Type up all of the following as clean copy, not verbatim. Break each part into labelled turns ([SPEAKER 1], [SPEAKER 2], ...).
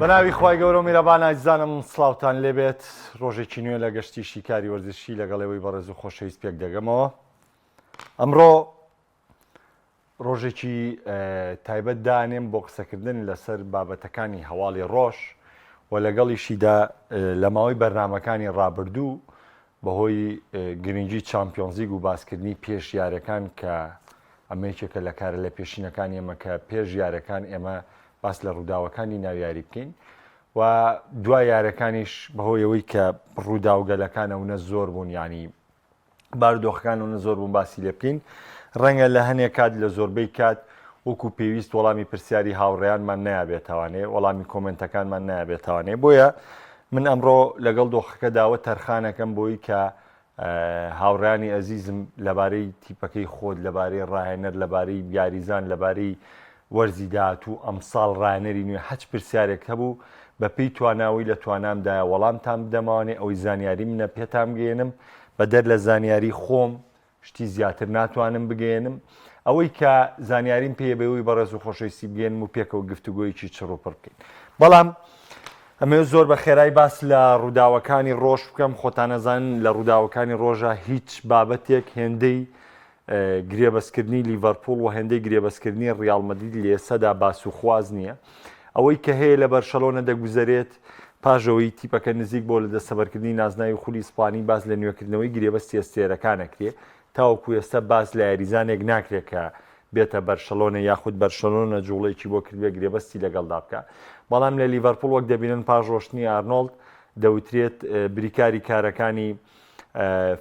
[SPEAKER 1] بەناوی خوای گەورە و میرەبان ئازیزانم سڵاوتان لێبێت ڕۆژێکی نوێ لە گەشتی شیکاری وەرزشی لەگەڵ ئێوەی بەڕێز و خۆشەویست پێک دەگەمەوە ئەمڕۆ ڕۆژێکی تایبەت دانێم بۆ قسەکردن لەسەر بابەتەکانی هەواڵی ڕۆژ و لەگەڵیشیدا لە ماوەی بەرنمەکانی ڕابردوو بەهۆی گرنگی چامپیۆنزیگ و باسکردنی پێش یارەکان کە ئەمە یەکێکە لە کارە لە پێشینەکانی ئێمە کە پێش یارەکان ئێمە باس لە ڕووداوەکانی ناویاری بکەین و دوای یارەکانیش بەهۆی ئەوەی کە ڕووداوگەلەکان ئەونە زۆر بوون ینی بارودۆخەکان ئەونە زۆر بوون باسی لێ بکەین ڕەنگە لە هەنێک کات لە زۆربەی کات وەکو پێویست وەڵامی پرسیاری هاوڕێیانمان نابێتوانێ وەڵامی کۆمنتەکانمان نابێتوانێ بۆیە من ئەمڕۆ لەگەڵ دۆخەکە داوە تەرخانەکەم بۆی کە هاوڕێیانی ئەزیزم لەبارەی تیپەکەی خۆت، لەبارەی ڕاهێنەر، لەبارەی یاریزان، لەبارەی وەرزی داهاتوو، ئەمساڵ ڕاهێنەری نوێ هەچ پرسیارێک هەبوو بەپێی تواناوەی لە توانامدایە وەڵامتان بدەمەوانێ ئەوەی زانیاری منە پێتان بگەیەنم بەدەر لە زانیاری خۆم شتی زیاتر ناتوانم بگەیەنم ئەوەی کە زانیاریم پێیە بەوەی بەڕێز و خۆشەویستی بگەێنم و پێکەوە گفتوگۆیەکی چڕ و پڕ بکەین بەڵام ئەمەوێت زۆر بە خێرای باس لە ڕووداوەکانی ڕۆژ بکەم خۆتانەزان لە ڕووداوەکانی ڕۆژە هیچ بابەتێک هێندەی گرێبەستکردنی لیڤەرپوڵ و هێندەی گرێبەستکردنی ڕیاڵ مەدرید لە ئێستادا باس و خواز نییە ئەوەی کە هەیە لە بەرشەلۆنە دەگوزەرێت پاش ئەوەی تیپەکە نزیک بۆ لە دەستەبەرکردنی نازناوی خولی ئیسپانی باس لە نوێکردنەوەی گرێبەستی ئەستێرەکان ئەکرێ تاوەکو ئێستا باس لە یاریزانێک ناکرێت کە بێتە بەرشەلۆنە یاخود بەرشەلۆنە جوڵەیەکی بۆ کردبێ گرێبەستی لەگەڵدا بکا بەڵام لە لیڤەرپوڵ وەک دەبینن پاش ڕۆشتنی ئارنۆڵد دەوترێت بریکاری کارەکانی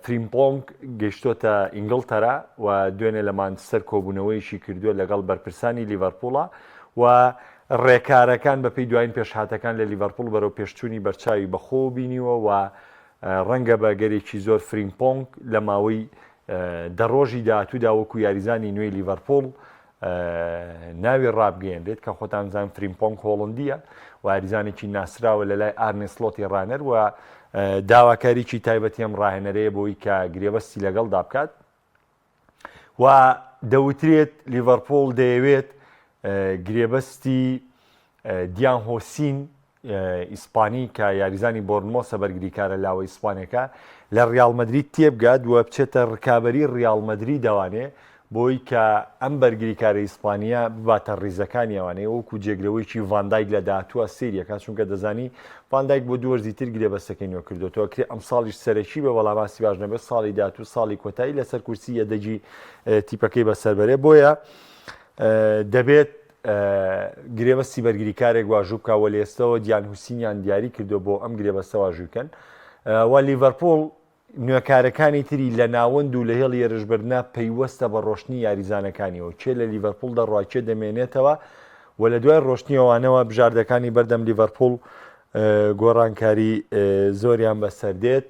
[SPEAKER 1] فریمپۆنگ گەیشتۆتە ئینگڵتەرا و دوێنێ لە مانچستەر کۆبوونەوەیەکی کردووە لەگەڵ بەرپرسانی لیڤەرپوڵە و ڕێکارەکان بەپێی دوایین پێشهاتەکان لە لیڤەرپوڵ بەرەو پێشچوونی بەرچاوی بەخۆوە بینیوە و ڕەنگە بە ئەگەرێکی زۆر فریمپۆنگ لە ماوەی دە ڕۆژی داهاتوودا وەکو یاریزانی نوێی لیڤەرپوڵ ناوی ڕابگەیەنرێت کە خۆتان زان فریمپۆنگ هۆڵندیە و یاریزانێکی ناسراوە لە لای ئارنێ سلۆتی ڕانەر و داواکاریی تایبەتی ئەم ڕاهێنەرەیە بۆی کە گرێبەستی لەگەڵدا بکات و دەوترێت لیڤەرپۆل دەیەوێت گرێبەستی دیان هۆسین ئیسپانی کە یاریزانی بۆرنمۆسە بەرگریکارە لاوە ئیسپانەکە لە ریال مەدرید تێبگات و بچێتە رکابەری ریال مەدریدەوانێ بۆی کە ئەم بەرگریکارە ئیسپانیە بباتە ریزەکانی ئەوانەی وەکو جێگرەوەیکی ڤاندایک لە داهاتووە سەیریەکە چونکە دەزانی ڤاندایک بۆ دوو وەرزی تر گرێبەستەکەی نوێ کردوێتەوە کرێ ئەمساڵیش سەرەکی بە بەڵام ئاستی باش نەبێت ساڵی داهاتوو ساڵی کۆتایی لەسەر کورسی یەدەگی تیپەکەی بەسەربەرێ بۆیە دەبێت گرێبەستی بەرگریکارێک واژوو بکە وە لێستەوە دیان حوسینیان دیاری کردو بۆ ئەم گرێبەستە واژووکەن و لیڤەرپوڵ نوێکارەکانی تری لە ناوەند و لە هێڵی هێرشبردنە پەیوەستە بە ڕۆشتنی یاریزانەکانیەوە، کێ لە لیڤەرپوڵ دەڕوا کێ دەمێنێتەوە و لە دوای ڕۆشتنی ئەوانەوە بژاردەکانی بەردەم لیڤەرپوڵ گۆڕانکاری زۆریان بەسەر دێت.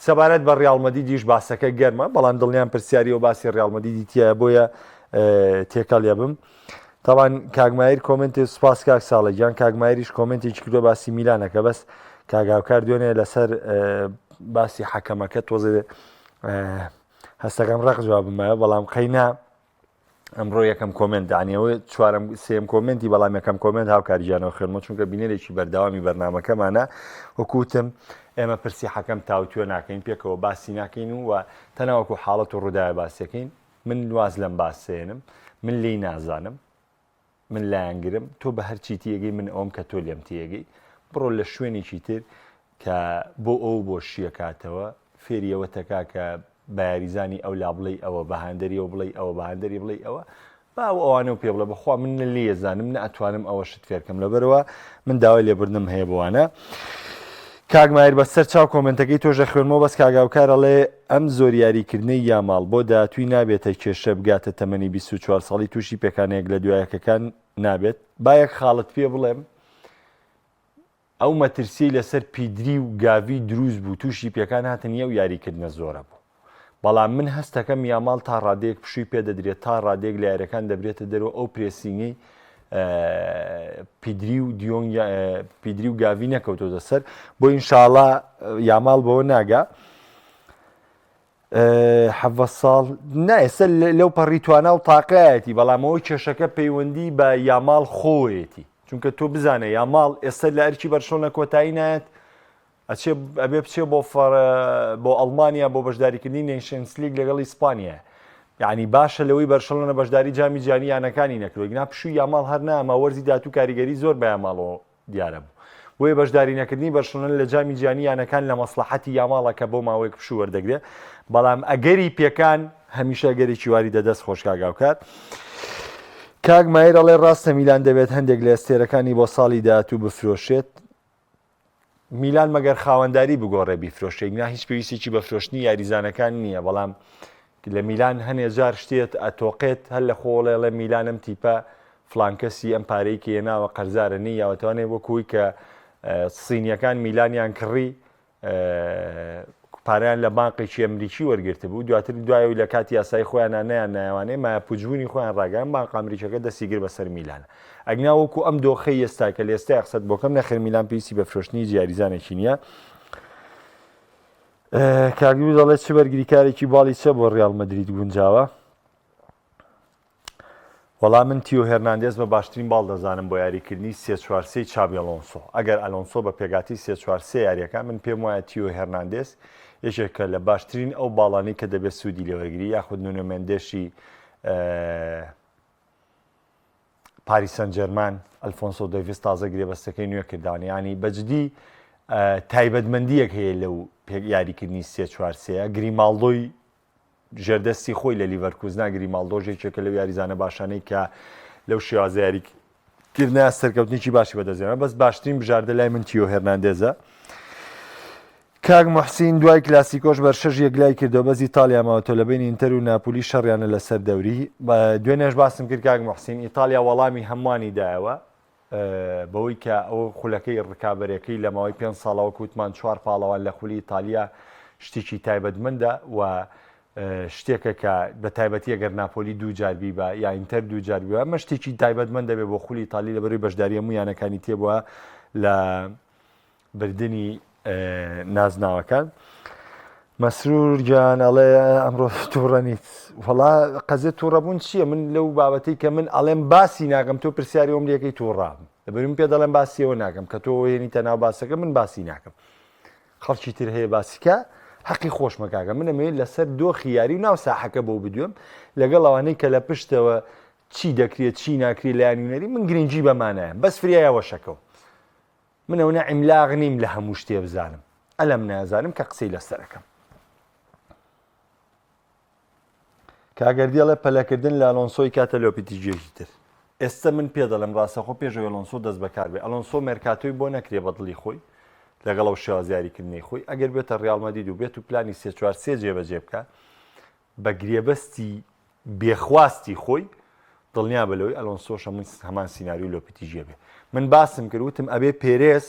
[SPEAKER 1] سەبارەت بە ڕیاڵ مەدیدیش باسەکە گەرمە، بەڵام دڵنیام پرسیاری و باسی ڕیاڵ مەدیدی تیایە بۆیە تێکەڵ یەبم. تاوان کاک ماهیر کۆمنتی سوپاس کاک ساڵە گیان کاک ماهیریش کۆمنتێکی کردووە باسی میلانەکە بەس کاک هاوکار دوێنێ لەسەر باسی حەکەمەکە تۆزێ هەستەکەم ڕق جوابمە بەڵام قەینا ئەمڕۆ یەکەم comment دانیەوە چوارم سێم comment ی بەڵام یەکەم comment هاوکار گیانەوە خوێنمە چونکە بینەرێکی بەردەوامی بەرنمەکەمانە وەکوتم ئێمە پرسی حەکەم تاوتوێ ناکەین پێکەوە باسی ناکەین و تەناوەکو حاڵەت و ڕووداوە باسیەکەین من واز لەم باسەیەنم من لێی نازانم من لایەنگرم تۆ بە هەرچی تێگەی من ئەوم کە تۆ لێم تێگەی بڕۆ لە شوێنێکی تر کە بۆ ئەو بۆ شیەکاتەوە فێری ئەوە تەکا کە بە یاریزانی ئەو لا بڵێی ئەوە بە هاندەری ئەو بڵێی ئەوە بە هاندەری بڵێی ئەوە با ئەو ئەوانەو پێ بڵێ بەخوا من نە لێ زانم نە ئەتوانم ئەوە شت فێرکەم لەبەرەوە من داوای لێبوردنم هەیە بۆوانە کاک ماهیر بەسەر چاو کۆمێنتەکەی تۆش دەخوێنمەوە بەس کاک هاوکار ئەڵێ ئەم زۆر یاریکردنەی یاماڵ بۆ داهاتووی نابێتە کێشە بگاتە تەمەنی 24 ساڵی تووشی پێکانە یەک لە دوایەکەکان نابێت با یەک خاڵت پێ بڵێم ئەو مەترسیەی لەسەر پیدری و گاڤی دروست بوو تووشی پێکان هاتن یەو یاریکردنە زۆرە بوو بەڵام من هەستەکەم یاماڵ تا ڕادەیەک پشووی پێ دەدرێت تا ڕادەیەک لە یاریەکان دەبرێتە دەرەوە ئەو pressing ەی پیدری و دیۆنگ پیدری و گاڤی نەکەوتۆتە سەر بۆ ئینشاڵا یاماڵ بەوە ناگا حەڤە ساڵ نا ئێستا لەو پەڕی توانا و تاقایەتی بەڵام ئەوە کێشەکە پەیوەندی بە یاماڵ خۆیەتی. چونکە تۆ بزانە یاماڵ ئێستا لە ئەرکی بەرشلۆنە کۆتایی نایەت ئەچێ ئەبێ بچێ بۆ فەر بۆ ئەڵمانیا بۆ بەشداریکردنی نەیشنسلیگ لەگەڵ ئیسپانیا یعنی باشە لەوەی بەرشلۆنە بەشداری جامی جیهانی یانەکانی نەکرد نا پشووی یاماڵ هەر ناما وەرزی داتوو کاریگەری زۆر بە یاماڵەوە دیارە بوو. بۆیە بەشداری نەکردنی بەرشلۆنە لە جامی جیهانی یانەکان لە مەسڵەحەتی یاماڵە کە بۆ ماوەیەک پشوو وەردەگرێ، بەڵام ئەگەری پێکان هەمیشە ئەگەرێکی واری دەدەست خۆش کاک هاوکار. کاک ماهیر ئەڵێ ڕاستە میلان دەبێت هەندێک لە ئەستێرەکانی بۆ ساڵی داهاتوو بفرۆشێت؟ میلان مەگەر خاوەنداری بگۆڕێ بیفرۆشێ نا هیچ پێویستێکی بە فرۆشتنی یاریزانەکان نییە بەڵام لە میلان هەنێ جار شتێت ئەتۆقێت هەر لە خۆڵێ ڵێ میلان ئەم تیپە فلان کەسی ئەم پارەی کە هێناوە قەرزارە نی یاوەتوانێ وەکوی کە سینیەکان میلانیان کڕی پارەیان لە بانقێکی ئەمریکی وەرگرتبوو دواتر دوایەوەی لە کاتی یاسایی خۆیان نەیان نایوانێ مایەپوچبوونی خۆیان ڕاگەیان بانق ئەمریکەکە دەستی گرت بەسەر میلانە ئەگنا وەکو ئەم دۆخەی ئێستا کە لە ئێستای قسەت بۆکەم نەخێر میلان پێویستی بە فرۆشتنی هیچ یاریزانێکی نییە کاگرو دەڵێت چ بەرگریکارێکی باڵی چە بۆ ڕیاڵ مەدرید گونجاوە وەڵا من تیۆ هێرناندێز بە باشترین باڵ دەزانم بۆ یاریکردنی سێ چوار سێی چابی ئەلۆنسۆ. ئەگەر ئەلۆنسۆ بە پێکهاتەی سێ چوار سێ یاریەکا من پێم وایە تیۆ هێرناندێز یەکێکە لە باشترین ئەو باڵانەی کە دەبێت سوودی لێوەرگری یاخود نونۆ مێندێشی پاریس سان جێرمان ئەلفۆنسۆ دەیڤیس تازە گرێبەستەکەی نوێ کردوانە ینی بەجدی تایبەتمەندیەک هەیە لەو یاریکردنی سێ چوار سێە گریماڵدۆی ژێردەستی خۆی لە لیڤەرکوزنا گریماڵدۆش یەکێکە لەو یاریزانە باشانەی کە لەو شێوازە یاریکردنە سەرکەوتنێکی باشی بەدەستهێنا بەس باشترین بژاردە لای من تیۆ هێرناندێزە. کاک محسین دوای کلاسیکۆش بەر شەش یەکلای کردەوە بەس ئیتالیا ماوەتەوە لە بینی ئینتەر و ناپولی شەڕیانە لەسەر دەوری دوێنێش باسم کرد کاک محسین ئیتالیا وەڵامی هەمووانی دایەوە بەوەی کە ئەو خولەکەی ڕکابەرەکەی لە ماوەی پێنج ساڵە وەک وتمان چوار پاڵەوان لە خولی ئیتالیا شتێکی تایبەتمەندە و شتێکە کە بە تایبەتی ئەگەر ناپۆلی دوو جار بیبا یا ئینتەر دوو جار بیبا ئەمە شتێکی تایبەتمەند دەبێت بۆ خولی ئیتالی لەبەروی بەشداری هەموو یانەکانی تێبووە لە بردنی نازناوەکان. مەسرور گیان ئەڵێ ئەمڕۆ تووڕە نیت وەڵا قەزێ تووڕەبوون چییە من لەو بابەتەی کە من ئەڵێم باسی ناکەم تۆ پرسیاری ئەوم لەکەی تووڕام لەبەر من پێ دەڵێم باسیەوە ناکەم کە تۆ هێنیتە ناو باسەکە من باسی ناکەم خەڵکی تر هەیە باسیکە حەقی خۆشمە کاکە من ئەمەوێت لەسەر دۆخی یاری و ناو ساحەکە بۆ بدوێم لەگەڵ ئەوانەی کە لە پشتەوە چی دەکرێت چی ناکرێت لایەن هونەری من گرنگی بەمانایە بەس فریایە وەشەکەوم من ئەونە عیملاق نیم لە هەموو شتێ بزانم ئەلەم نازانم کە قسەی لەسەرەکەم. کاگەردی ئەڵێ پەلەکردن لە ئەلۆنسۆی کاتە لۆپیتیگیەکی تر. ئێستە من پێ دەڵێم ڕاستەخۆ پێش ئەوەی ئەلۆنسۆ دەست بەکار بێ ئەلۆنسۆ مێرکاتۆی بۆ نەکرێ بە دڵی خۆی لەگەڵ ئەو شێواز یاریکردنەی خۆی ئەگەر بێتە ڕیاڵ مەدید و بێت و پلانی سێ چوار سێ جێبەجێ بکە بە گرێبەستی بێخواستی خۆی دڵنیابە لەوەی ئەلۆنسۆش هەمان سیناریۆی لۆپیتیگی ئەبێ. من باسم کرد وتم ئەبێ پێرێز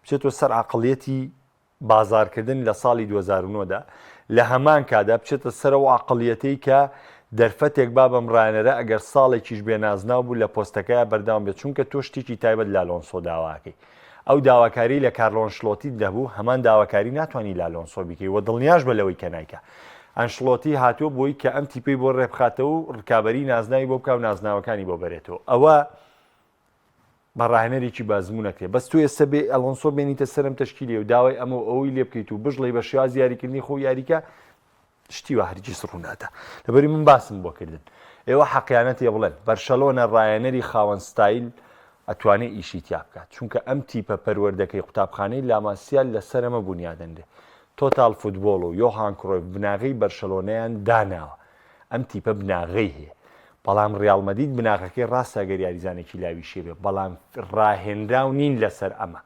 [SPEAKER 1] بچێتەوە سەر عەقڵیەتی بازاڕکردن لە ساڵی 2009 دا لە هەمان کادا بچێتە سەر ئەو عەقڵیەتەی کە دەرفەتێک با بەم ڕایەنەرە ئەگەر ساڵێکیش بێ نازناو بوو لە پۆستەکەیا بەردەوام بێت چونکە تۆ شتێکی تایبەت لە ئەلۆنسۆ داواکەی ئەو داواکاری لە کارلۆ ئەنشلۆتی دەبوو هەمان داواکاری ناتوانی لە ئەلۆنسۆ بیکەی و دڵنیاش بە لەوەی کە نایکا. ئەنشلۆتی هاتووە بۆی کە ئەم تیپەی بۆ رێبخاتەوە و رکابەری نازناوی بۆ بکا و نازناوەکانی بۆ بەرێتەوە. ئەوە بە راهێنەرێکی بە ئەزموون ئەکرێ. بەس تۆ ئێستا بێ ئەلۆنسۆ بێنیتە سەر ئەم تەشکیلەی و داوای ئەمە و ئەوەی لێ بکەیت و بشڵێی بە شێوازی یاریکردنی خۆ یاریکە شتی وا هەرگیز ڕوونادا. لەبەری من باسم بۆ کردن. ئێوە حەقیانە تێ بڵێن. بەرشەلۆنە ڕایەنەری خاوەن ستایل ئەتوانێ ئیشی تیا بکات. چونکە ئەم تیپە پەروەردەکەی قوتابخانەی لاماسیا لەسەر ئەمە بونیادەنرێ. تۆتاڵ فوتبۆڵ و یۆهان کرۆیف بناغەی بەرشەلۆنەیان داناوە. ئەم تیپە بناغەی هەیە. بەڵام ڕیاڵ مەدید بناغەکەی ڕاستە گەر یاریزانێکی لاویشی هەبێ، بەڵام ڕاهێنراو نین لەسەر ئەمە.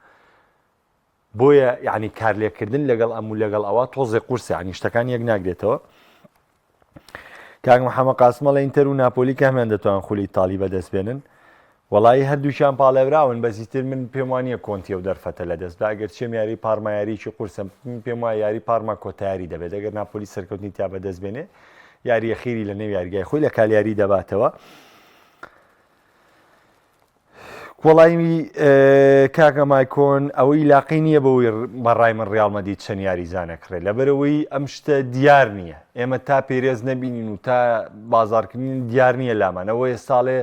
[SPEAKER 1] بۆیە یعنی کارلێکردن لەگەڵ ئەم و لەگەڵ ئەوە تۆزێ قورسە یعنی شتەکان یەک ناگرێتەوە کاک محەممە قاسمە لە ئینتەر و ناپۆلی کامیان دەتوان خولی ئیتالی بەدەست بێنن وەڵایی هەردووکیان پاڵێوراون بەزیتر من پێم وانە کۆنتی و دەرفەتە لە دەست بە ئەگەر چێم یاری پارما یاریی قورسە من پێم وایە یاری پارما کۆتایاری دەبێت ئەگەر ناپۆلی سەرکەوتنی تیا بەدەست بێنێ یاری ئەخیری لە نێو یاریگای خۆی لە کالیاری دەباتەوە وەڵای کاکە مایکۆن ئەوەی لاقی نییە بەوەی بەڕای من ڕیاڵ مەدید چەند یاریزان ئەکڕێ لەبەرەوەی ئەم شتە دیار نییە ئێمە تا پێرێز نەبینین و تا بازارکردن دیار نییە لامان ئەوە ئێستاڵێ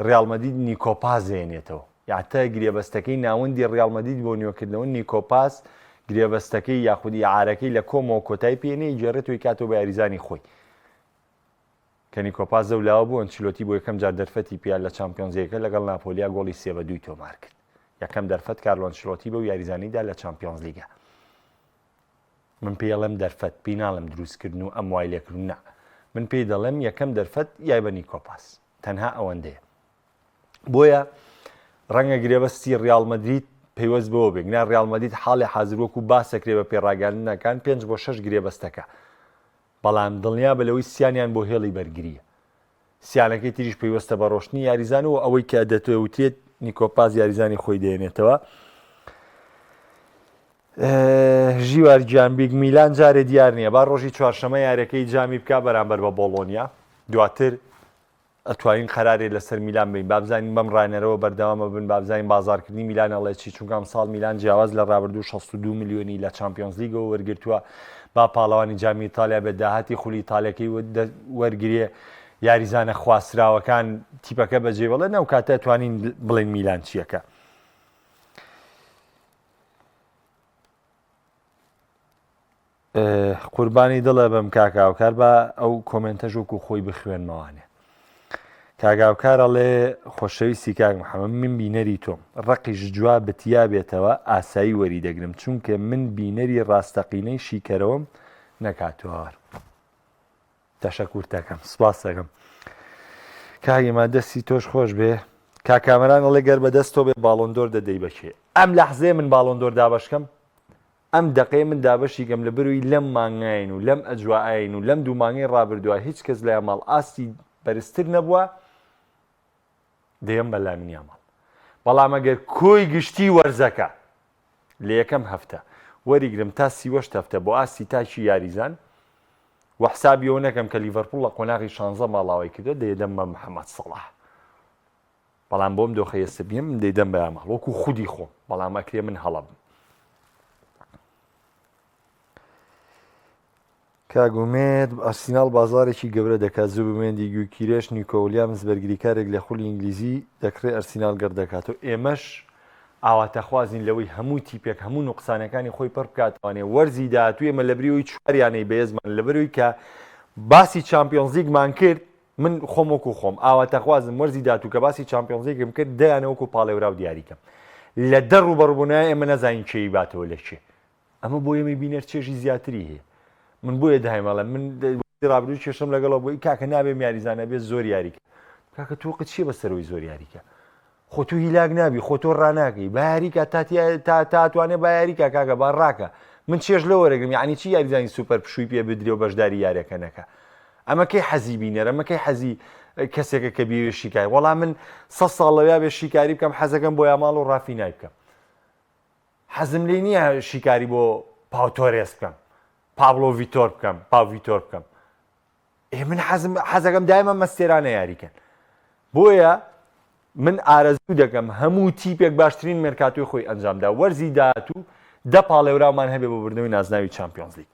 [SPEAKER 1] ڕیاڵ مەدید نیکۆپاز دێنێتەوە. یاتە گرێبەستەکەی ناوەندی ڕیاڵ مەدرید بۆ نوێکردنەوە نیکۆ پاز گرێبەستەکەی یاخود ئیعارەکەی لە کۆمۆ کۆتایی پێ نەیگێڕێت و ئەیکاتەوە بە یاریزانی خۆی. کە نیکۆ پاز لەو لاوە بوو، ئەنچیلۆتی بۆ یەکەم جار دەرفەتی پیا لە چامپیۆنزلیگەکە لەگەڵ ناپۆلیا گۆڵی سێ بە دووی تۆمار کرد. یەکەم دەرفەت کارلۆ ئەنچیلۆتی بەو یاریزانەی دا لە چامپیۆنزلیگە. من پێی ئەڵێم دەرفەت، پێی ناڵێم دروستکردن و ئەم وای لێکردن نا. من پێی دەڵێم یەکەم دەرفەت یای بە نیکۆ پاز. تەنها ئەوەندەیە. بۆیە ڕەنگە گرێبەستی ڕیاڵ مەدرید پەیوەست بەوە بێت نا ڕیاڵ مەدرید حاڵی حازر وەکو باسەکرێ بە پێڕاگەاندنەکان پێنج بۆ شەش گرێبەستەکە بەڵام دڵنیابە لەوەی سیانیان بۆ هێڵی بەرگرییە. سیانەکەی تریش پەیوەستە بە ڕۆشتنی یاریزان و ئەوەی کە دەتوترێت نیکۆ پاز یاریزانی خۆی دێنێتەوە. ژیوار گیان بیگ میلان جارێ دیار نییە با ڕۆژی چوارشەمە یاریەکەی جامی بک بەرامبەر بە بۆڵۆنیا دواتر ئەتوانین قەرارێ لەسەر میلان بەین بابزانین بەم ڕانەرەوە بەردەوامە بن بابزانین بازارکردنی میلان ئەڵێ چی چونکە ئەمساڵ میلان جیاواز لە ڕابردوو 62 ملیۆنی لە چامپیۆنز لیگەوە وەرگرتووە با پاڵەوانی جامی ئیتالیا بێت داهاتی خولی ئیتالیەکەی وەرگرێ یاریزانە خواستراوەکان تیپەکە بەجێ بڵێ نەو کاتە توانین بڵێن میلان چیەکە. قوربانی دڵە بم کاک هاوکار با ئەو کۆمێنتەش وەکو خۆی بخوێنمەوانێ کاک هاوکار ئەڵێ خۆشەویستی کاک محەممەد من بینەری تۆم ڕقیش جوابت یا بێتەوە ئاسایی وەری دەگرم چونکە من بینەری ڕاستەقینەی شیکەرەوەم نەکاتوار تەشەکورتەکەم سپاس دەکەم کاک ئیما دەستی تۆش خۆش بێ کاک کامەران ئەڵێ گەر بەدەست تۆ بێ باڵۆندۆر دەدەی بەکێ ئەم لەحزەیە من باڵۆندۆر دابەشکەم ئەم دەقەیە من دابەشی کەم لە بەروی لەم مانگاین و لەم ئەجوائاین و لەم دوو مانگەی ڕابردووە هیچ کەس لە یاماڵ ئاستی بەرزتر نەبووە دەیەم بە لامین یاماڵ بەڵام ئەگەر کۆی گشتی وەرزەکە لە یەکەم هەفتە وەریگرم تا سیوەشت هەفتە بۆ ئاستی تاکی یاریزان و حسابی ئەوە نەکەم کە لیڤەرپوڵ لە قۆناغی شانزە ماڵاوای کردووە دەیدەم بە محەممەد سەڵاح بەڵام بۆم دۆخە ئێستا بیم من دەیدەم بە یاماڵ وەکو خودی خۆم بەڵام ئەکرێ من هەڵە بم کاک ئومێد ئەرسیناڵ بازارێکی گەورە دەکات زوبمێندی گیوکیرێش نیکۆ ولیامز بەرگریکارێک لە خولی ئینگلیزی دەکڕێ ئەرسیناڵ گەڕ دەکات و ئێمەش ئاواتەخوازین لەوەی هەموو تیپێک هەموو نوقسانەکانی خۆی پڕ بکاتوانێ وەرزی داهاتوو ئێمە لەبریەوەی چوار یانەی بەهێزمان لەبەرەوەی کە باسی چامپیۆنزلیگمان کرد من خۆم وەکو خۆم ئاواتەخوازم وەرزی داهاتوو کە باسی چامپیۆنزلیگم کرد دە یانە وەکو پاڵێوراو دیاریکەم لە دە ڕووبەڕووبوونەوە ئێمە نەزانین کێی باتەوە لە کێ ئەمە بۆ ئێمەی بینەر چێژی زیاتری هەیە من بۆیە دایمەڵێ من ڕابردوو کێشەم لەگەڵ بۆی کاکە نابێ یاریزانە بێت زۆر یاریکە کاکە تۆقت چیە بەسەرەوەی زۆر یاریکە خۆ تو هیلاک نابی خۆ تۆ ڕناکەی با یاریکە تا تاتوانێ با یاریکە کاکە با ڕاکە من چێژ لە وەرەگرم یعنی چی یاریزانی سوپەر پشووی پێ بدرێ و بەشداری یاریەکە نەکە ئەمە کەی حەزی بینەر ئەمە کەی حەزی کەسێکە کە بیەوێ شیکاری وەڵا من سە ساڵ لەویا بێ شیکاری بکەم حەزەکەم بۆ یاماڵ و ڕافی نای بکەم حەزم لێی نییە شیکاری بۆ پاو تۆرێس بکەم پابلۆ ڤیتۆر بکەم پاو ڤیتۆر بکەم ئێ من حەزم حەزەکەم دایمە مەستێرانە یاریکەن بۆیە من ئارەزوو دەکەم هەموو تیپێک باشترین مێرکاتۆی خۆی ئەنجامدا وەرزی داهاتوو دە پاڵێوراومان هەبێ بۆ بردنەوەی نازناوی چامپیۆنزلیگ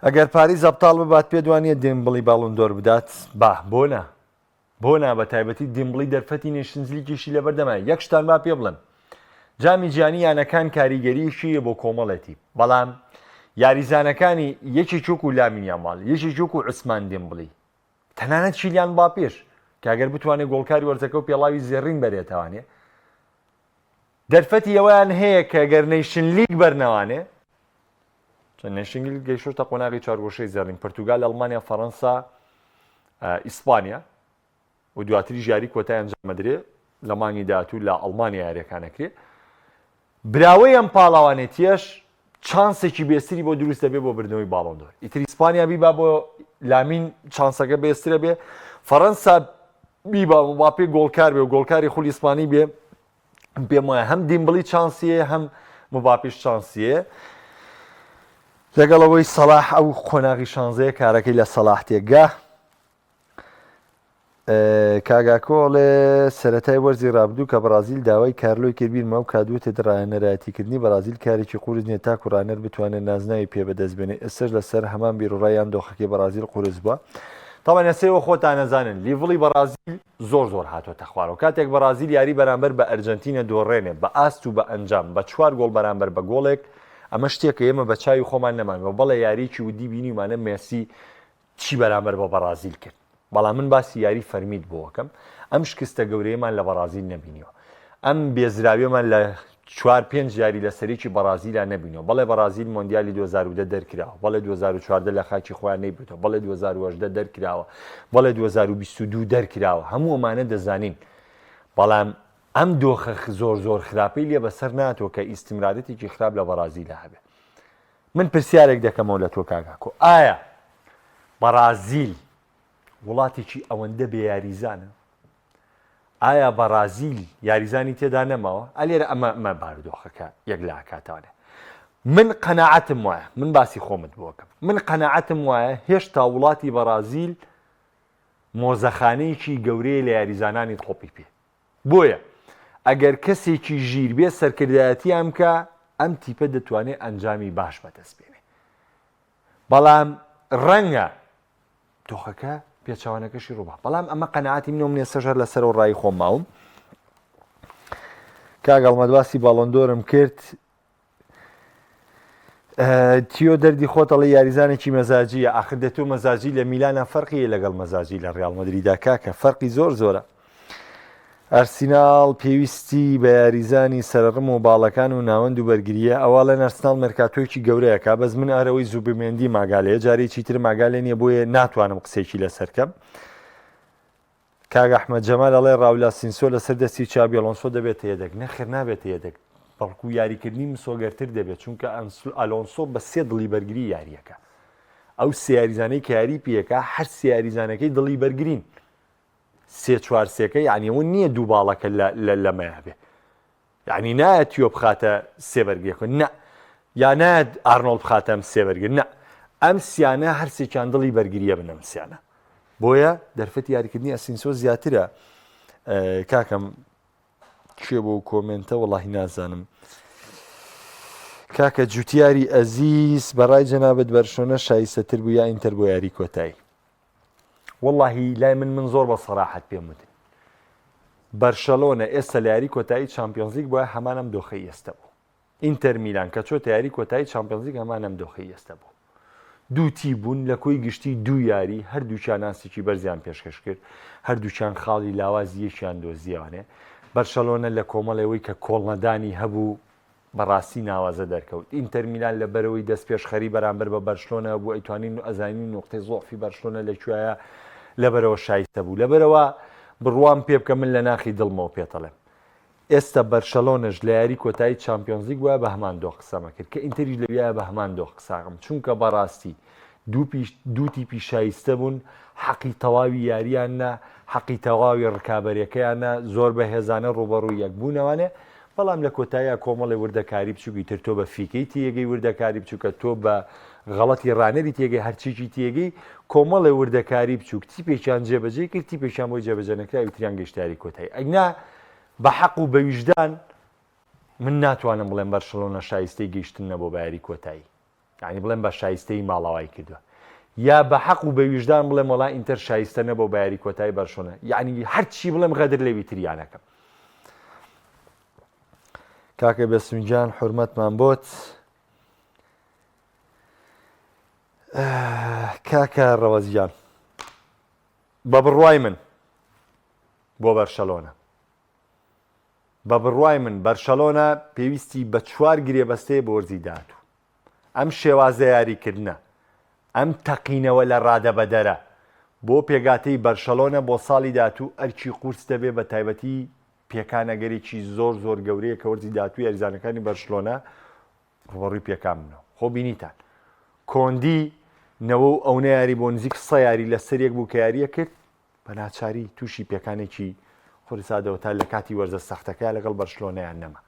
[SPEAKER 1] ئەگەر پاریس ئەبتاڵ ببات پێ دوانە دێمبڵی باڵۆندۆر بدات با بۆ نا بۆ نا بەتایبەتی دیمبڵی دەرفەتی نەیشنزلیگیشی لەبەردەمە یەک شتان با پێ بڵێم جامی جیهانی یانەکان کاریگەریی بۆ کۆمەڵێتی بەڵام یاریزانەکانی یەکێک وەکو لامین یامال یەکێک وەکو عوسمان دیمبڵی تەنانەت کیلیان مباپێش کە ئەگەر بتوانێت گۆڵکاری وەرزەکە و پێڵاوی زێڕین بەرێتوانێ دەرفەتی ئەوەیان هەیە کە گەر نەیشن لیگ بەرنەوانێ چەند نەیشن لیگ گەیشتە قۆناغی چوارگۆشەی زێڕین پرتوگال ئەڵمانیا فەڕەنسا ئیسپانیا و دواتریش یاری کۆتای ئەنجامەدرێ لە مانگی داهاتوو لە ئەڵمانیا یاریەکان ئەکرێ براوەی ئەم پاڵاوانێتیەش چانسێکی بێستری بۆ دروست دەبێ بۆ بردنەوەی باڵۆندۆر ئیتر ئیسپانیا بیبا بۆ لامین چانسەکە بێسترە بێ فەڕەنسا بیبا مباپێ گۆڵکار بێ و گۆڵکاری خولی ئیسپانی بێ پێم وایە هەم دیمبڵی چانسیە هەم مباپیش چانسیە لەگەڵ ئەوەی سەڵاح ئەو قۆناغی شانزەیە کارەکەی لە سەڵاح تێگا کاگاکۆ ئەڵێ سەرەتای وەرزی رابردوو کە بەڕازیل داوای کارلۆی کرد بیرمە ئەو کات وتت راهێنەرایەتیکردنی بەڕازیل کارێکی قورس نییە تاکو راهێنەر بتوانێت نازناوی پێ بەدەست بێنێت ئێستاش لەسەر هەمان بیروڕا یان دۆخەکەی بەڕازیل قورس بووە؟ تەبعەن ئێستا ئێوە خۆتان ئەزانن level ی بەڕازیل زۆر زۆر هاتۆتە خوارەوە کاتێک بەڕازیل یاری بەرامبەر بە ئەرجەنتینە دۆڕێنێ بە ئاست و بە ئەنجام بە چوار گۆڵ بەرامبەر بە گۆڵێک ئەمە شتێکە ئێمە بە چاوی خۆمان نەمانوە بەڵێ یاریی ودی بینیومانە مێسی چی بەرامبەر بە بەڕازیل کرد بەڵام من باسی یاری فەرمیت بۆ ئەکەم ئەم شکستە گەورەیەمان لە بەڕازیل نەبینیوە ئەم بێزراویەمان لە چوار پێنج یاری لەسەرێکی بەڕازیلا نەبینەوە بەڵێ بەڕازیل مۆندیالی 2010 دەرکراوە بەڵێ 2014 لە خاکی خۆیان نەیبردەوە بەڵێ 2018 دەرکراوە بەڵێ 2022 دەرکراوە هەموو ئەمانە دەزانین بەڵام ئەم دۆخە زۆر زۆر خراپەی لێ بەسەر ناتوە کە ئیستمرارەتێکی خراپ لە بەڕازیلا هەبێ من پرسیارێک دەکەمەوە لە تۆ کاک ئاکۆ ئایا بەڕازیل وڵاتێکی ئەوەندە بێ یاریزانە؟ ئایا بەڕازیل یاریزانی تێدا نەماوە؟ ئەلێرە ئەمە ئەمە بارودۆخەکە یەکلاکاتەوانێ من قەناعەتم وایە من باسی خۆمت بۆکەم من قەناعەتم وایە هێشتا وڵاتی بەڕازیل مۆزەخانەیەکی گەورەیە لە یاریزانانی تۆپی پێ بۆیە ئەگەر کەسێکی ژیر بێ سەرکردایەتیان بکا ئەم تیپە دەتوانێت ئەنجامی باش بەدەست بێنێ بەڵام ڕەنگە دۆخەکە پێچەوانەکەشی ڕووبا بەڵام ئەمە قەنەعاتی منەوە من ئێستاش هەر لەسەرەوە ڕای خۆم ماوم کاک ئەڵمەت باسی باڵۆندۆرم کرد تیۆ دەردی خۆت ئەڵێ یاریزانێکی مەزاجیە ئاخر دەتۆ مەزاجی لە میلانە فەرقی لەگەڵ مەزاجی لە ڕیاڵ مەدریدا کاکە فەرقی زۆر زۆرە ئەرسیناڵ پێویستی بە یاریزانی سەرڕم و باڵەکان و ناوەند و بەرگریە ئەواڵێن ئەرسناڵ مێرکاتۆیەکی گەورەیەکە بەس من ئارەوەی زوبیمێندی ماگالەیە جارێکی تر ماگالێ نیە بۆیە ناتوانم قسێکی لەسەرکەم کاک ئەحمەد جەمال ئەڵێ ڕاول ئاسینسۆ لەسەر دەستی چابی ئەلۆنسۆ دەبێتە یەدەگ، نەخێر نابێتە یەدەگ، بەڵکو یاریکردنی مسۆگەرتر دەبێت، چونکە ئەلۆنسۆ بە سێ دڵی بەرگری یارییەکە. ئەو سێ یاریزانەی کە یاری پێکا هەر سێ یاریزانەکەی دڵی بەرگرین. سێ چوار سێکە یعنی ئەوە نییە دوو باڵەکە لەمەیا بێ. یعنی نایەت تیۆ بخاتە سێ بەرگریەکە نە یا نایەت ئارنۆڵد بخاتە ئەم سێ بەرگر نە ئەم سیانە هەرسێکیان دڵی بەرگریە بن ئەم سیانە بۆیە دەرفەتی یاریکردنی ئەسینسۆ زیاترە کاکەم کێ بۆ کۆمێنتە وەڵاهی نازانم کاکە جوتیاری ئەزیز بەڕای جەنابەت بەرشۆنە شایستەتر بوو یا ئینتەر بۆ یاری کۆتایی وەڵاهی لای من من زۆر بە سەراحەت پێم وتن بەرشەلۆنە ئێستا لە یاری کۆتایی چامپیۆنزلیگ بۆیە هەمان ئەم دۆخەی ئێستا بوو ئینتەر میلان کە چۆتە یاری کۆتایی چامپیۆنزلیگ هەمان ئەم دۆخەی ئێستا بوو دوو تیپ بوون لە کۆی گشتی دوو یاری هەردووکیان ئاستێکی بەرزیان پێشکەش کرد هەردووکیان خاڵی لاوازی یەکیان دۆزییەوانێ بەرشەلۆنە لە کۆمەڵێەوەی کە کۆڵنەدانی هەبوو بەڕاستی ناوازە دەرکەوت. ئینتەر میلان لە بەرەوەی دەستپێشخەری بەرامبەر بە بەرشلۆنە بوو، ئەیتوانین و ئەزانین نوقتەی زوعفی بەرشلۆنە لە کوێیە، لەبەرەوە شایستە بوو. لەبەرەوە بڕوام پێ بکە من لە ناخی دڵمەوە پێتەڵێم. ئێستا بەرشەلۆنەش لە یاری کۆتایی چامپیۆنزلیگ بوایە بە هەمان دۆخ قسەمە کرد کە ئینتەریش لەویایە بە هەمان دۆخ قساغم چونکە بەڕاستی دوو پیش دوو تیپی شایستە بوون حەقی تەواوی یاریان نا حەقی تەواوی ڕکابەرەکەیان نا زۆر بەهێزانە ڕووبەڕووی یەک بوونەوانێ بەڵام لە کۆتاییا کۆمەڵێ وردەکاری بچووکی تر تۆ بە فیکەی تێگەی وردەکاری بچووکە تۆ بە غەڵەتی ڕانەری تێگەی هەرچیکی تێگەی کۆمەڵێ وردەکاری بچووک تیپێکیان جێبەجێ کرد تیپێکیان بۆی جێبەجێ نەکرا ئەوی تریان گەیشتە یاری کۆتایی ئەگنا بە حەق و بە ویژدان من ناتوانم بڵێم بەرشلۆنە شایستەی گەیشتن نەبوو بە یاری کۆتایی یانی بڵێم بە شایستەیی ماڵاوای کردووە یا بە حەق و بە ویژدان بڵێم وەڵا ئینتەر شایستە نەبوو بە یاری کۆتایی بەرشۆنە یعنی هەرچی بڵێم غەدر لەوی تریانەکەم کاکە بێسونجان حرمەتمان بۆت کاکە ڕەوەزیان بە بڕوای من بۆ بەرشەلۆنە بە بڕوای من بەرشەلۆنە پێویستی بە چوار گرێبەستەیە بۆ وەرزی داهاتوو. ئەم شێوازە یاریکردنە، ئەم تەقینەوە لە رادەبەدەرە بۆ پێگاتەی بەرشەلۆنە بۆ ساڵی داهاتوو ئەرکی قورس دەبێ بە تایبەتی پێکان ئەگەرێکی زۆر زۆر گەورەیە کە وەرزی داهاتوو یاریزانەکانی بەرشلۆنە ڕوبەڕووی پێکان بنەوە. خۆ بینیتان کۆندی نەوە و ئەونە یاری بۆ نزیک سە یاری لەسەر یەک بوو کە یاریە کرد بە ناچاری تووشی پێکانێکی قورس هاتەوە تا لە کاتی وەرزە سەختەکەیا لەگەڵ بەرشلۆنەیان نەما.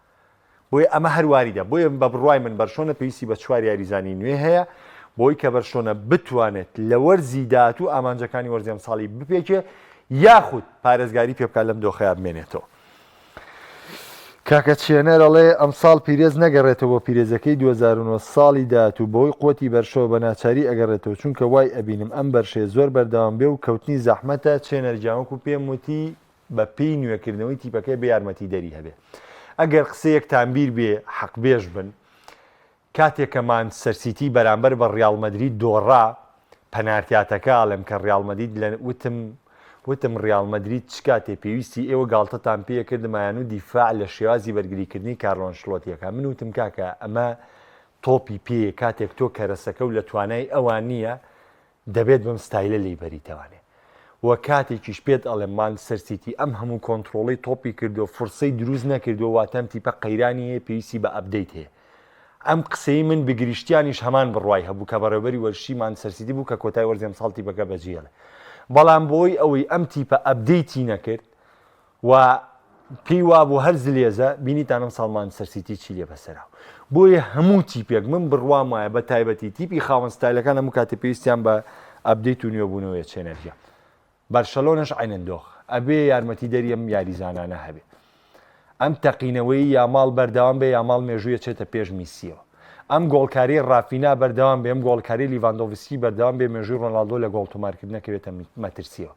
[SPEAKER 1] بۆیە ئەمە هەر واریدە. بۆیە بە بڕوای من بەرشلۆنە پێویستی بە چوار یاریزانی نوێ هەیە بۆی کە بەرشلۆنە بتوانێت لە وەرزی داهاتوو ئامانجەکانی وەرزی ئەمساڵی بپێکێ یاخود پارێزگاری پێ بکات لەم دۆخەیا بمێنێتەوە. کاکە چێنەر ئەڵێ ئەمساڵ پیرێز نەگەڕێتەوە بۆ پیرێزەکەی 2009 ساڵی داهاتوو بەهۆی قوتی بەرشەوە بە ناچاری ئەگەڕێتەوە چونکە وای ئەبینم ئەم بەرشەیە زۆر بەردەوام بێ و کەوتنی زەحمەتە چێنەر گیان وەکو پێم وتی بە پێی نوێکردنەوەی تیپەکەی بێ یارمەتیدەری هەبێ ئەگەر قسەیەکتان بیر بێ حەقبێژ بن کاتێک کە مانچستەر سیتی بەرامبەر بە ڕیاڵ مەدرید دۆڕا، پەنارتیاتەکە ئەڵێم کە ڕیاڵ مەدید لە وتم وتم ڕیاڵ مەدرید چ کاتێ پێویستی ئێوە گاڵتەتان پێ کردمایان و دیفاع لە شێوازی بەرگریکردنی کارلۆ ئەنشلۆتیەکە من وتم کاکە ئەمە تۆپی پێیە کاتێک تۆ کەرەسەکە و لە توانای ئەوان نییە دەبێت بەم ستایلە لێی بەریتەوانێ و کاتێکیش پێت ئەڵێم مانچستەر سیتی ئەم هەموو کۆنتڕۆڵەی تۆپی کردووە فرسەی دروست نەکردووە واتە ئەم تیپە قەیرانی هەیە پێویستی بە update هەیە ئەم قسەی من بگریشتیانیش هەمان بڕوای هەبوو کە بەڕێوبەری وەرزشی مانچستەر سیتی بوو کە کۆتای وەرزی ئەمساڵ تیپەکە بەجێهێڵێ بەڵام بۆی ئەوەی ئەم تیپە update ی نەکرد و پێی وابوو هەر زلێزە، بینیتان ئەمساڵ مانچستەر سیتی چی لێ بەسەرا. بۆیە هەموو تیپێک من بڕوام وایە بە تایبەتی تیپی خاوەن ستایلەکان هەموو کاتێ پێویستیان بە update و نوێبوونەوەیە چێنەرگیان. بەرشەلۆنەش عەینەن دۆخ. ئەبێ یارمەتیدەری ئەم یاریزانانە هەبێ. ئەم تەقینەوەی یاماڵ بەردەوام بێ یاماڵ مێژوویە چێتە پێش میسیەوە. ئەم گۆڵکاریەی ڕافینا بەردەوام بێ ئەم گۆڵکاری لیڤاندۆڤسکی بەردەوام بێ مێژووی ڕۆناڵدۆ لە گۆڵ تۆمارکردنە کەوێتە مەترسیەوە.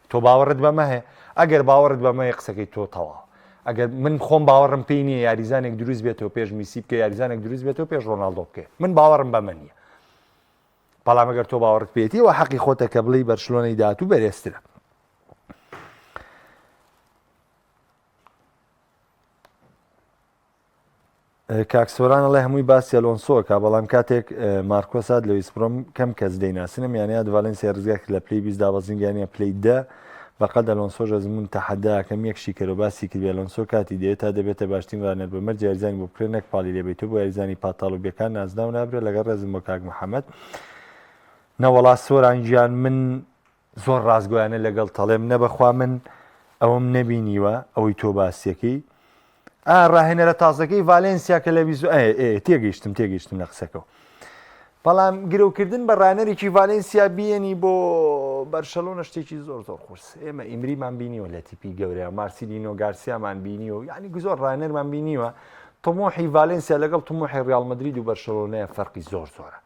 [SPEAKER 1] تۆ باوەڕت بەمە هەیە؟ ئەگەر باوەڕت بەمە هەیە قسەکەی تۆ تەواوە. ئەگەر من خۆم باوەڕم پێی نییە یاریزانێک دروست بێتەوە پێش میسی بکە یاریزانێک دروست بێتەوە پێش ڕۆناڵدۆ بکە من باوەڕم بەمە نییە. بەڵام ئەگەر تۆ باوەڕت پێیەتی ئەوە حەقی خۆتە کە بڵێی بەرشلۆنەی داهاتوو بەرێزترە. کاک سۆران ئەڵێ هەمووی باسی ئەلۆنسۆ ئەکا بەڵام کاتێک مارکۆس هات لە ویستبرۆم کەم کەس دەیناسن ئەم یانەیە ڤالێنسیا ڕزگار کرد لە پلەی 20 دابەزین گەیانیە پلەی دە بەقەد ئەلۆنسۆش ئەزموون تەحەدا ئەکەم یەک شیکەرەوە باسی کرد ئەلۆنسۆ کاتی دەوێت تا دەبێتە باشترین ڕانەر بە مەرج یاریزانی بۆ بکرێت نەک پاڵی لێ بەیتەوە بۆ یاریزانی پاتاڵ و بێکار نازناو نابرێت لەگەڵ ڕێزم بۆ کاک محەممەد نەوەڵا سۆران گیان من زۆر ڕاستگۆیانە لەگەڵ تەڵێم نە بەخوا من ئەوەم نەبینیوە ئەوەی تۆ باسیەکەی ئا ڕاهێنەرە تازەکەی ڤالێنسیا کە لە بیز تێگەیشتم تێگەیشتم لە قسەکەەوە بەڵام گرەوکردن بە ڕانەرێکی ڤالێنسیا بیێنی بۆ بەرشەلۆنە شتێکی زۆر زۆر قورس ئێمە ئیمریمان بینیوە لە تیپی گەورەیە مارسیلینۆ گارسیامان بینیوە یعنی زۆر ڕانەرمان بینیوە طموحی ڤالێنسیا لەگەڵ طموحی ڕیاڵ مەدرید و بەرشەلۆنەیە فەرقی زۆر زۆرە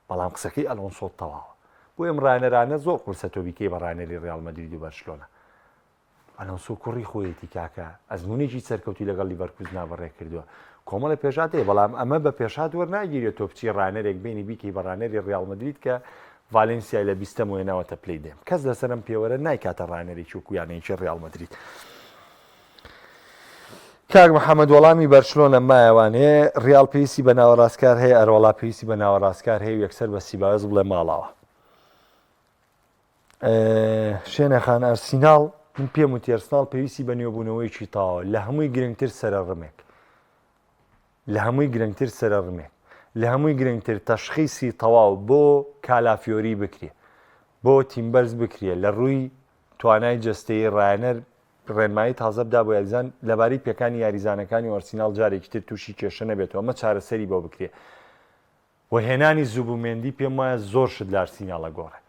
[SPEAKER 1] بەڵام قسەکەی ئەلۆنسۆ تەواوە. بۆیە ئەم ڕانەرانە زۆر قورسە تۆ بیکەی بە ڕانەری ڕیاڵ مەدرید و بەرشلۆنە. ئەلۆنسۆ کوڕی خۆیەتی کاکە، ئەزموونێکی سەرکەوتووی لەگەڵ لیڤەرکوزنا بەڕێ کردووە. کۆمەڵێ پێشهات هەیە، بەڵام ئەمە بە پێشهات وەرناگیرێت تۆ بچی ڕانەرێک بێنی بیکەی بە ڕانەری ڕیاڵ مەدرید کە ڤالێنسیای لە بیستەمەوە هێناوەتە پلەی دەیەم. کەس لەسەر ئەم پێوەرە نایکاتە ڕانەرێکی وەکو یانەیەکی ڕیاڵ مەدرید. کاک محەمەد وەڵامی بەرشلۆنە مایەوانێ ڕیاڵ پێویستی بە ناوەڕاستکار هەیە ئەرەوەڵا پێویستی بە ناوەڕاستکار هەیە و یەکسەر بە سیبایۆس بڵێ ماڵاوە شێنەخان ئەرسیناڵ من پێم وتی ئەرسناڵ پێویستی بە نوێبوونەوەیەکی تەواوە لە هەمووی گرنگتر سەرە ڕمێک لە هەمووی گرنگتر سەرە ڕمێک لە هەمووی گرنگتر تەشخیسی تەواو بۆ کالافیۆری بکرێ بۆ تیمبەرز بکرێ لە ڕووی توانای جەستەیی ڕایەنەر ڕێنمایی تازە بدا بۆ یاریزان لەبارەی پێکانی یاریزانەکانی و ئەرسیناڵ جارێکی تر تووشی کێشە نەبێتەوە ئەمە چارەسەری بۆ بکرێ و هێنانی زوبومێندی پێم وایە زۆر شت لە ئەرسیناڵ ئەگۆڕێ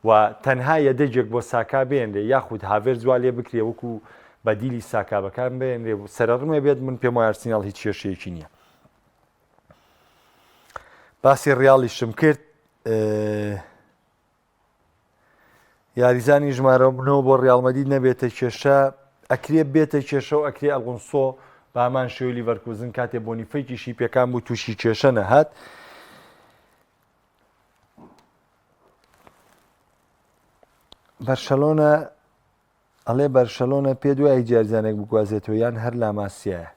[SPEAKER 1] و تەنها یەدەگێک بۆ ساکا بێنرێ یاخود هاڤێرتز وا لێ بکرێ وەکو بەدیلی ساکا بەکار بێنرێ و سەرەڕمێ بێت من پێم وایە ئەرسیناڵ هیچ کێشەیەکی نییە. باسی ڕیاڵیشم کرد یاریزانی ژمارە نۆ بۆ ڕیاڵ مەدید نەبێتە کێشە ئەکرێ بێتە کێشە و ئەکرێ ئەلۆنسۆ بە هەمان شێوەی لیڤەرکوزن کاتێ بۆنیفەیکیشی پێکان بوو تووشی کێشە نەهات. بەرشەلۆنە ئەڵێ بەرشەلۆنە پێ دوای هیچ یاریزانێک بگوازێتەوە یان هەر لاماسیایە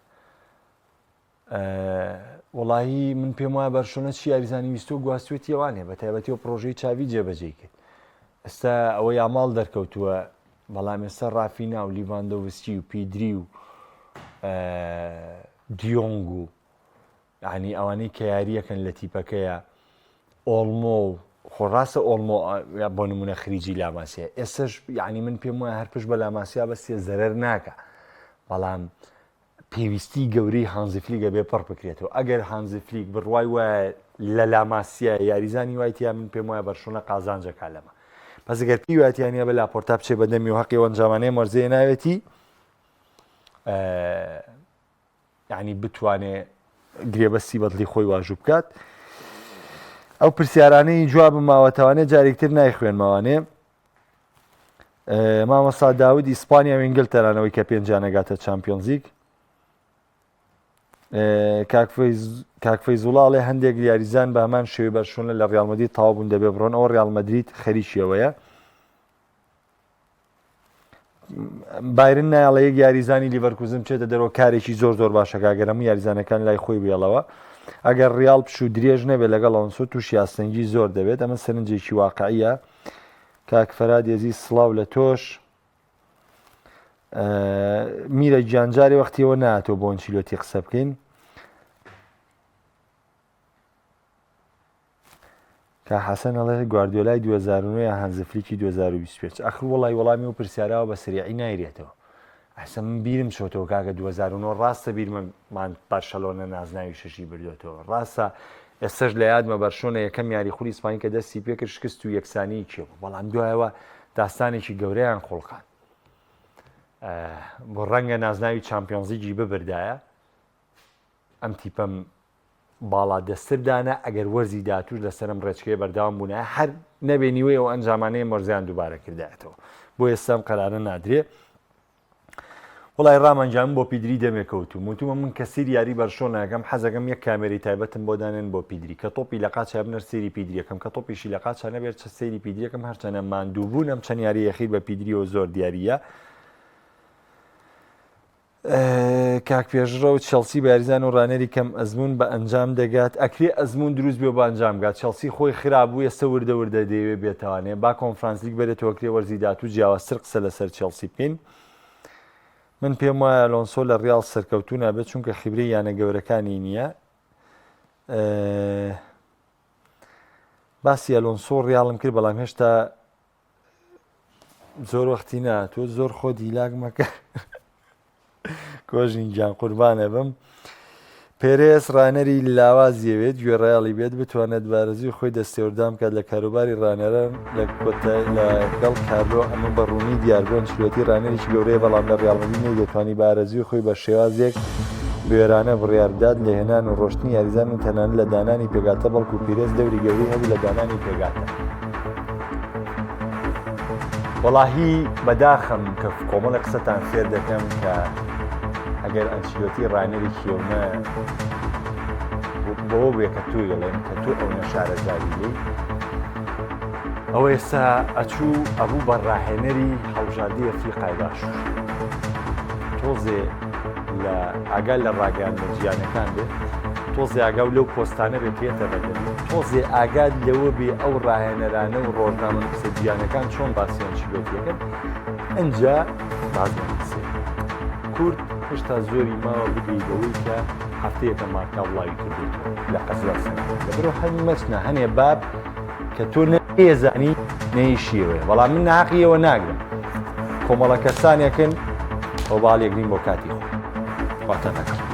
[SPEAKER 1] وەڵاهی من پێم وایە بەرشۆنە چی یاریزانی ویستۆ گواستوێتی ئەوانێ بە تایبەتی و پرۆژەی چاوی جێبەجێی کرد ئێستا ئەوە یاماڵ دەرکەوتووە بەڵام ئێستا ڕافینا و لیڤاندۆڤسکی و پیدری و دیۆنگ و یعنی ئەوانەی کە یاریەکەن لە تیپەکەیە ئۆڵمۆ و خۆ ڕاستە ئۆڵمۆ بۆ نمونە خریجی لاماسیا ئێستش یعنی من پێم وایە هەر پشت بە لاماسیا بەستێ زەرەر ناکە بەڵام پێویستی گەورەی هانزی فلیک ئەبێ پڕ بکرێتەوە، ئەگەر هانزی فلیک بڕوای وایە لە لاماسیا یاریزانی وای تیا من پێم وایە بەرشۆنە قازانج ئەکا لەمە بەس گەر پێی وایە تیا نییە بە لاپۆرتا بچێ بە دەمی و هەقی ئەو ئەنجامانەی ئەم وەرزەیە ناوێتی. یعنی بتوانێ گرێبەستی بەدڵی خۆی واژوو بکات. ئەو پرسیارانەی جوابم ماوەتەوانێ جارێکتر نایخوێنمەوانێ. مامۆستا داود ئیسپانیا و ئینگلتەرانەوەی کە پێنجانەگاتە چامپیۆنزیک کاک فەیزوڵا ئەڵێ هەندێک یاریزان بە هەمان شێوەی بەرشۆنە لە ڕیال مەدرید تەواو بوون دەبێ بڕۆن ئەوە ڕیال مەدرید خەریکیەوەیە بایرن نایڵە یەک یاریزانی لیڤەرکوزن بچێتە دەرەوە کارێکی زۆر زۆر باشەکە گەر هەموو یاریزانەکان لای خۆی بێڵەوە ئەگەر ڕیال پشوو درێژ نەبێت لەگەڵ ئەڵۆنسۆ تووشی ئاستەنگی زۆر دەبێت ئەمە سەرنجێکی واقعیە کاک فەراد ئەزیز سڵاو لە تۆش میرە گیان جارێ وەختیەوە ناتۆ بۆ ئەنچیلۆتی قسە بکەین کا حەسەن ئەڵێ گواردیۆلای 2009 یا هانزفلیکی 2025 ئەخر وڵی وەڵامی و پرسیاراوە بە سریعی نایرێتەوە ئەسە من بیرم چۆتەوە کاکە 2009 ڕاستە بیرمەمان بەرشەلۆنە نازناوی شەشی بردوێتەوە ڕاستە ئێستش لە یادمە بەرشۆنە یەکەم یاری خولی ئیسپانی کە دەستی پێکرد شکست و یەکسانی کێ بوو بەڵام دوایەوە داستانێکی گەورەیان خوڵقاند بۆ ڕەنگە نازناوی چامپیۆنزیگی ببردایە ئەم تیپەم باڵا دەستر دانا ئەگەر وەرزی داهاتوش لەسەرم ڕێچکەیە بەردەوام بوونایە هەر نەبێ نیوەی ئەو ئەنجامانەیە مۆرزیان دووبارە کردایەتەوە بۆ ئێستا ئەم قەرارە نادرێ وڵی ڕامان گیان من بۆ پیدری دەمێ کەوتوم وتومە من کە سیر یاری بەرشۆنە ئەکەم حەزەکەم یەک کامێرەی تایبەتم بۆ دانێن بۆ پیدری کە تۆپی لە قاچا بنەر سەیری پیدریەکەم کە تۆپیشی لە قاچا نەبێت چە سەیری پیدریەکەم هەرچەنە ماندوو بوون ئەم چەند یاری یەخیر بە پیدریەوە زۆر دیاریە کاک پێشڕەو چێڵسی بە یاریزان و ڕانەری کەم ئەزموون بە ئەنجام دەگات ئەکرێ ئەزموون دروست بێ بە ئەنجام گات چێڵسی خۆی خراپ بوو ئێستا وردە وردە دەیەوێ بێتوانێ با کۆنفرانسلیگ بەرێتەوە کرێ وەرزی داهاتوو جیاوازتر قسە لەسەر چێڵسی بکەین من پێم وایە ئەلۆنسۆ لە ڕیاڵ سەرکەوتوو نابێت چونکە خیبرەی یانە گەورەکانی نییە باسی ئەلۆنسۆ ڕیاڵم کرد بەڵام هێشتا زۆر وەختی نا تۆ زۆر خۆت هیلاک مەکە کۆژین گیان قوربانە بم پێرێس ڕانەری لاواز یەوێت گوێڕایەڵی بێت بتوانێت بارزوی خۆی دەستێوەردان بکات لە کاروباری ڕانەران لە کۆتایی لەگەڵ کارلۆ ئەمە بە ڕوونی دیار بوو ئەنچلۆتی ڕانەرێکی گەورەیە بەڵام لە ڕیاڵ مەدرید نەیدەتوانی بە ئارەزووی خۆی بە شێوازێک بوێرانە بڕیار بدات لە هێنان و ڕۆشتنی یاریزان و تەنانەت لە دانانی پێکهاتە بەڵکو پیرێز دەوری گەورەی هەبوو لە دانانی پێکهاتە. وەڵاهی بەداخم کە کۆمەڵێک قسەتان فێر دەکەم کە ئەگەر ئەنچیلۆتی ڕانەرێکی ئەونە بەوە بێ کە تۆ یڵێن کە تۆ ئەو نەشارەزاوی لێی ئەوە ئێستا ئەچوو ئەبوو بە ڕاهێنەری هەڵبژاردەی ئەفریقای باشوور تۆزێ لە ئاگا لە ڕاگەیاندنە جیانەکان بێ تۆزێ ئاگاو لەو پۆستانە بێ کە یەتە بەردەمی تۆزێ ئاگات لەوە بێ ئەو ڕاهێنەرانە و ڕۆژنامەنووسە جیانەکان چۆن باسی ئەنچیلۆتیەکەن ئەنجا باز نەنووسێ کورد هێشتا زۆری ماوە بگەی بەوەی کە هەفتەیەکە مارکا بڵاوی کردێتەوە لە قەزلە سەنەکە لەبەرەوە هەر مەچنە هەنێ باب کە تۆ نەیزانی نەیشیەوەیە بەڵام من ناحەقیەوە ناگرم کۆمەڵە کەسانێکن ئۆباڵ یەکنین بۆ کاتی خۆی خواتان لەگەڵ.